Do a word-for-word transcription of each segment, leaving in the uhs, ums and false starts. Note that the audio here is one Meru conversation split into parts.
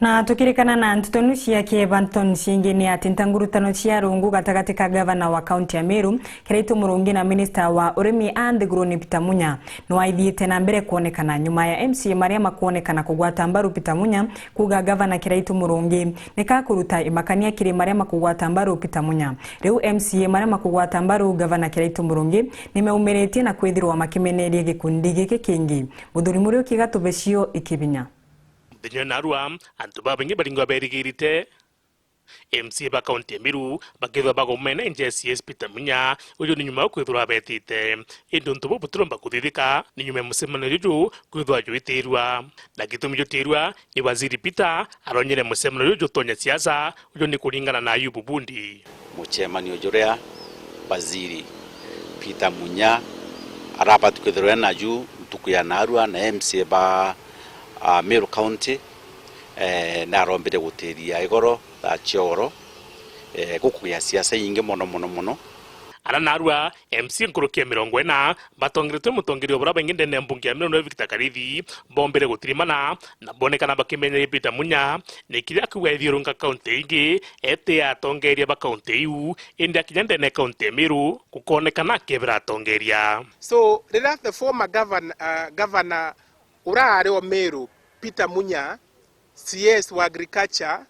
Na tukirikana na nteto nu cia kieba, nteto ciingi ni ati ntangurutano cia rungu gatagati ka gavana wa kaunti ya Meru, Kiraitu Murungi, na minista wa urimi a nthiguruni Peter Munya nwaithiite na mbere kwonekana nyuma ya M C A maria makwonekana kugwata mbaru Peter Munya kuuga gavana Kiraitu Murungi ni kakuruta imakania kiri maria makugwata mbaru Peter Munya. Riu M C A maria makugwata mbaru gavana Kiraitu Murungi ni meumiritie na kwithirwa makimeneria gikundi giki kingi. Muthuri Muriuki, Gatubecio, Ikibinya. Nthenya ya narua, antu babaingi baringwa berigirite M C A ba kaunti ya Meru bakethirwa bagomene nja ya C S Peter Munya, uju ni nyuma ya kwithirwa abetite. Indi untu buu butiromba kuthithika ni nyuma ya mucemanio juju kwithirwa jwitirua. Na gitumi jutiirua ni Waziri Peter aronyere mucemanio juju jutonya siasa, uju ni kuringana na Ayubu Bundi. Mucemanio juria Waziri Peter Munya arabati kwithirwa e naju ntuku ya narua na M C A ba, ah, Meru County, eh, narombire gutiria igoro thaa cia oro, eh, gukugia siasa inyingi mono, mono, mono. Ara narua, M C A nkuruki ya mirongo ina batongeretwe ni mutongeria wa baria baingi ndene ya mbunge ya Meru, Victor Karithi, bombire gutirimana na bonekana bakimenyeria Peter Munya ni kiria akiuga ethiurunka kaunti ingi eti atongeria ba kaunti iu, indi akinya ndene ya kaunti ya Meru gukonekana akiebera atongeria. So, riria the former governor, uh, governor uraari o Meru, Peter Munya, C S wa agriculture,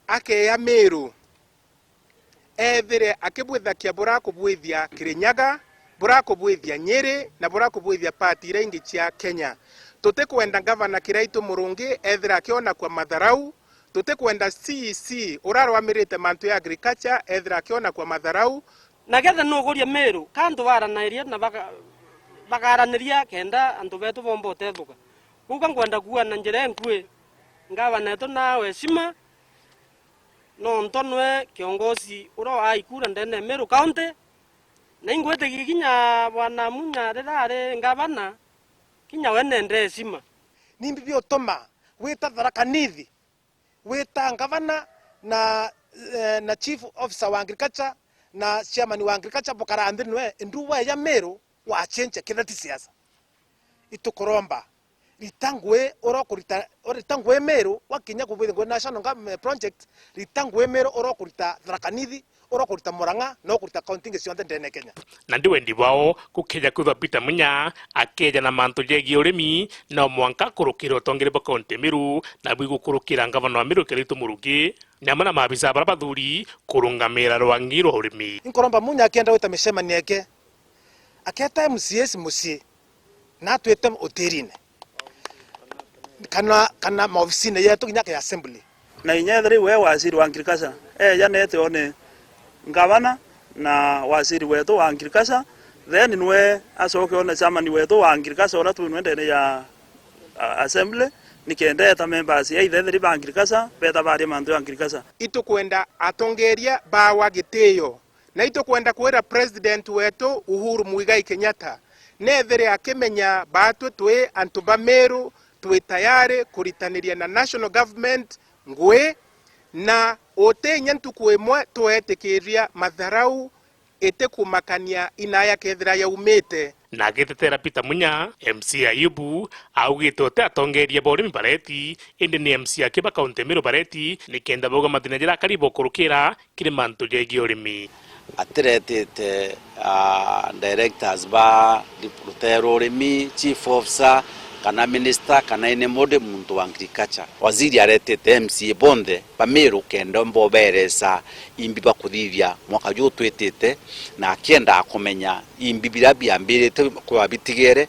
akeya Meru, ethire akibwithakia burakubwithia Kirinyaga, burakubwithia Nyeri, na burakubwithia part iria ingi cia Kenya. Tutikwenda gavana Kiraitu Murungi ethire akiona kwa matharau, tutikwenda C E C uria arwamirite mantu ya agriculture ethire akiona kwa matharau. Na ketha nuguria Meru, ka antu baaraniria na baka-, bakaaraniria kenda antu betu bomba utethuka. Uu ka nkwenda kuuga na njira inkui, ngavana etu na heshima, nontu nwe kiongozi uria waikura ndene ya Meru County, na ingwitikia kinya Bwana Munya riria ari ngavana, kinya we nende heshima. Nimbi biutuma wita Tharaka Nithi, wita ngavana na, eh, na chief officer wa agriculture na chairman wa agriculture bukara nthi nwe, ndu weya Meru wachenja kitheti siasa? Itukuromba, rita ngui uria ukurita, rita ngui Meru, wakinya kubwithia ngui national gov-, project, rita ngui Meru uria ukurita Tharaka Nithi, uria ukurita Murang'a, na ukurita kaunti ingi cionthe ndene Kenya. Na ndi wendi bwao gukeja kwithwa Peter Munya akeja na mantu jegie urimi, no mwanka akurukire utongeria bwa kaunti ya Meru, na bwi gukurukira ngavana wa Meru Kiraitu Murungi, ni amwe na maabisa baria bathuri kurungamira rwangi rwa urimi. Inkuromba Munya akienda gwita micemanio yake, aketa M C As mucii, na atwite utirine, kana, kana maobisine yetu kinya ya assembly. Na inya ethira iwe waziri wa agriculture, eja nete one ngavana na waziri wetu wa agriculture, then nwe acoke one chairman wetu wa agriculture uria twi nwe ndene ya, a, assembly, nikenda eta members ya ithetheri ba agriculture, beta baria mantu ya agriculture. Itukwenda atongeria bawa gitio. Na itukwenda kwira President wetu Uhuru Muigai Kenyatta, nethire akimenya baatwi twi antu ba Meru twi tayari kuritaniria na national government ngui, na utinya ntuku imwe twetikiria matharau itikumakania inaya kethira yaumite. Na agitetera Peter Munya, M C A Ayubu augite uti atongeria ba urimi bareti, indi ni M C A aki ba kaunti ya Meru bareti, nikenda bauga mathina jaria akari bokurukira kiri mantu jegie urimi. Atiretite, ah, directors ba rutere rwa urimi, chief officer, kana minister, kana any body muntu wa agriculture. Waziri aretite M C A bonthe ba Meru kenda mboberesa imbi bakuthithia mwaka juu twitite, na akiendaa kumenya imbi biria biambirite kwa bitigere,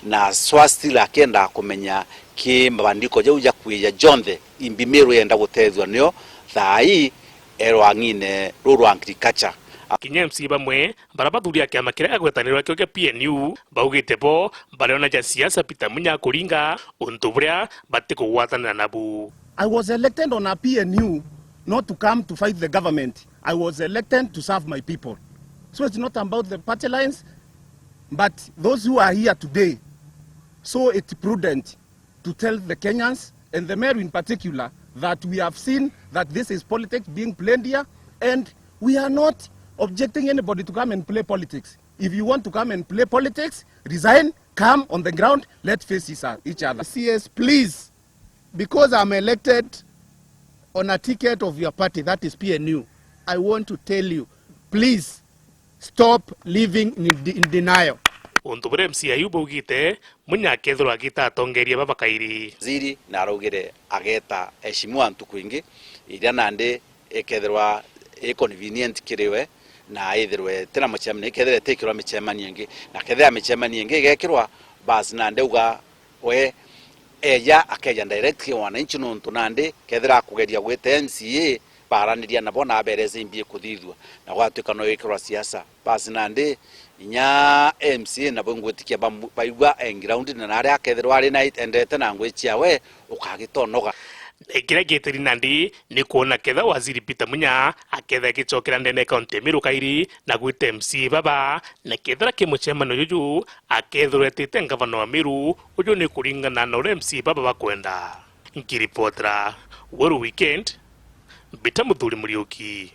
na swastila akiendaa kumenya ki mabandiko jau jakwija jonthe imbi Meru yenda gutethua nio thaa ii e rwang'ine ruu rwa agriculture. Kinya M C A bamwe baria bathuri a kiama kiria giagwetanirwa kio kia P N U baugite bo bariona ja siasa Peter Munya kuringa untu buria batikugwatanira nabu. I was elected on a P N U not to come to fight the government. I was elected to serve my people. So it's not about the party lines, but those who are here today, so it's prudent to tell the Kenyans and the Meru in particular that we have seen that this is politics being played here, and we are not objecting anybody to come and play politics. If you want to come and play politics, resign, come on the ground, let's face each each other. C S, please, Because I'm elected on a ticket of your party, that is P N U, I want to tell you, please stop living in, de- in denial. Untu buria M C A iu baugite, Munya akethirwa agita atongeria baba kairi. Waziri na araugire ageta Heshimiwa ntuku ingi iria nandi ikethirwa i convenient kiri we, na ithirwe tina mucemanio, ikethirwa itikirwa micemanio ingi, na kethira micemanio ingi igekirwa, basi nandi uga we eja akeja direct ki wananchi, nontu nandi kethira akugeria gwita M C A, baraniria nabo na aberece imbi ikuthithua, na gwatuika no wikirwa siasa. Basi nandi inya M C A nabo ngwitikia bam- baigua e ground, na naria akethirwa ari na endete na ngwi ciawe, ukagitonoga. Kiria gitiri nandi ni kwona ketha waziri Peter Munya aketha agicokera ndene ya kaunti ya Meru kairi na gwita M C A baba, na kethira ki mucemanio juju akethirwa etite ngavana wa Meru, uju ni kuringana na uria M C A baba bakwenda. Nkiripotera Weru Weekend, Mbita Muthuri Muriuki.